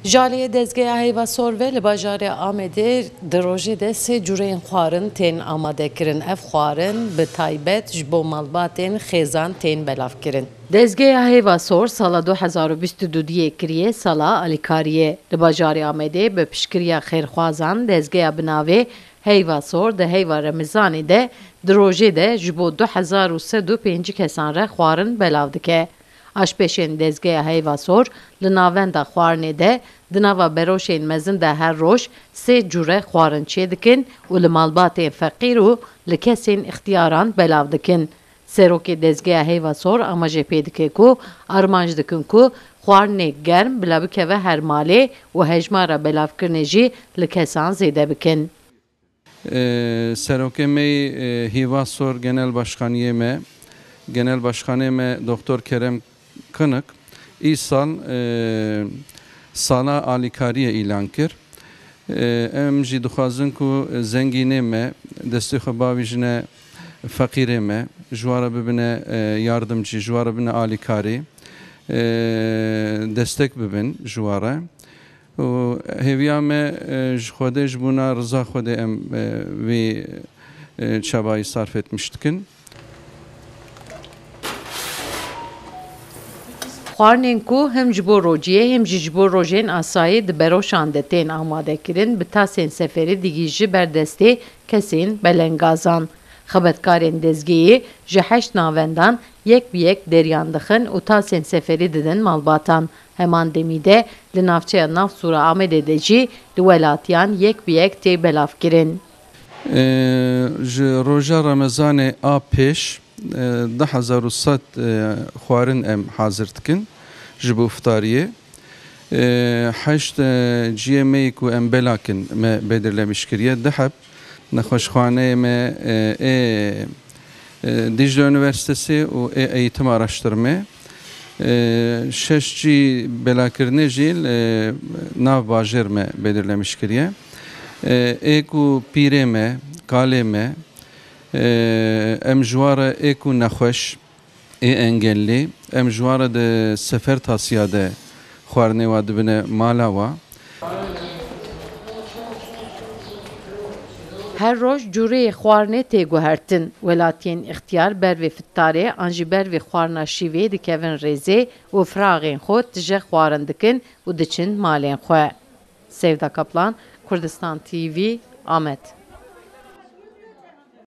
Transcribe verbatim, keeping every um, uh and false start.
Ji aliyê dezgeya Heyva Sor ve li bajarê Amedê di rojê de sê cureyên xwarin tên amade kirin. Ev xwarin bi taybet ji bo malbatên xêzan tên belavkirin. Dezgeya Heyva Sor sala du hezar û bîst û du diyê kiriye sala alîkariyê. Li bajarê Amedê bi piştgiriya xêrxwazan dezgeya bi navê Heyva Sor di heyva Remizanê de di rojê de ji bo du hezar û sed û pêncî kesan re xwarin belav dike. Aşpêşên dezgeya Heyva Sor li navenda xwarinê de di nava beroşên mezin de her roj sê cure xwarin çêdikin û li malbatên feqîr û li kesên ixtiyaran belav dikin. Serokê dezgeya Heyva Sor amaje pê dike ku armanc dikin ku xwarinê germ bila bikeve her malê û hejmara belavkirinê jî li kesan zêde bikin. Ee, Serokê me yê, e, Hîva Sor Genel Başkaniyê me, Genel Başkanê me Doktor Kerem Kınık, îsal, e, sala alîkariyê îlan kir. E, em jî dixwazin ku zengînê me destê xwe bavîjine feqîrê me, ji wan re bibine, e, yardimcî, ji wan re bibine alîkarî, e, destek bibin ji wan re. Û hêviya me, e, ji Xwedê, ji bona riza Xwedê em, e, vî, e, çabayî sarf etmiş dikin. Xwarinên ku him ji bo rojiyê, him jî ji bo rojên asayî di beroşan de tên amade kirin, bi tasên seferî digihîjî ber destê kesên belengazan. Xebetkarên dezgehê ji heşt navendan yek bi yek deriyan dixin û tasên seferî didin malbatan. Heman demî de li navçeya Navsûra Amedê de jî li welatiyan yek bi yek tê belavkirin. Ee, ji roja Remezanê a pêş, e, du hezar û sed, e, xwarin em hazir dikin ji bo iftariyê. E, heşt, e, ciyê me yê ku em belakin me belirlemiş kiriye. Du heb nexweşxaneyê me, e, ê, e, Dicle Üniversitesi û ê Eğitim Araştırma. E, şeş cî belakirinê jî, e, nav bajêr me belirlemiş kiriye. E, ê ku pîrê me, kalê me, e, em ji wan re ê ku nexweş, ê engellî, em ji wan re di sefer tasiya de xwarinê wa dibine mala wa. Her roj cûreyê xwarinê tê guhertin. Welatiyên îxtiyar ber vê fitarê an jî ber vê xwarina şîvê dikevin rêzê û firaxên xwe tije xwarin dikin û diçin malên xwe. Sevda Kaplan, Kurdistan T V, Amed.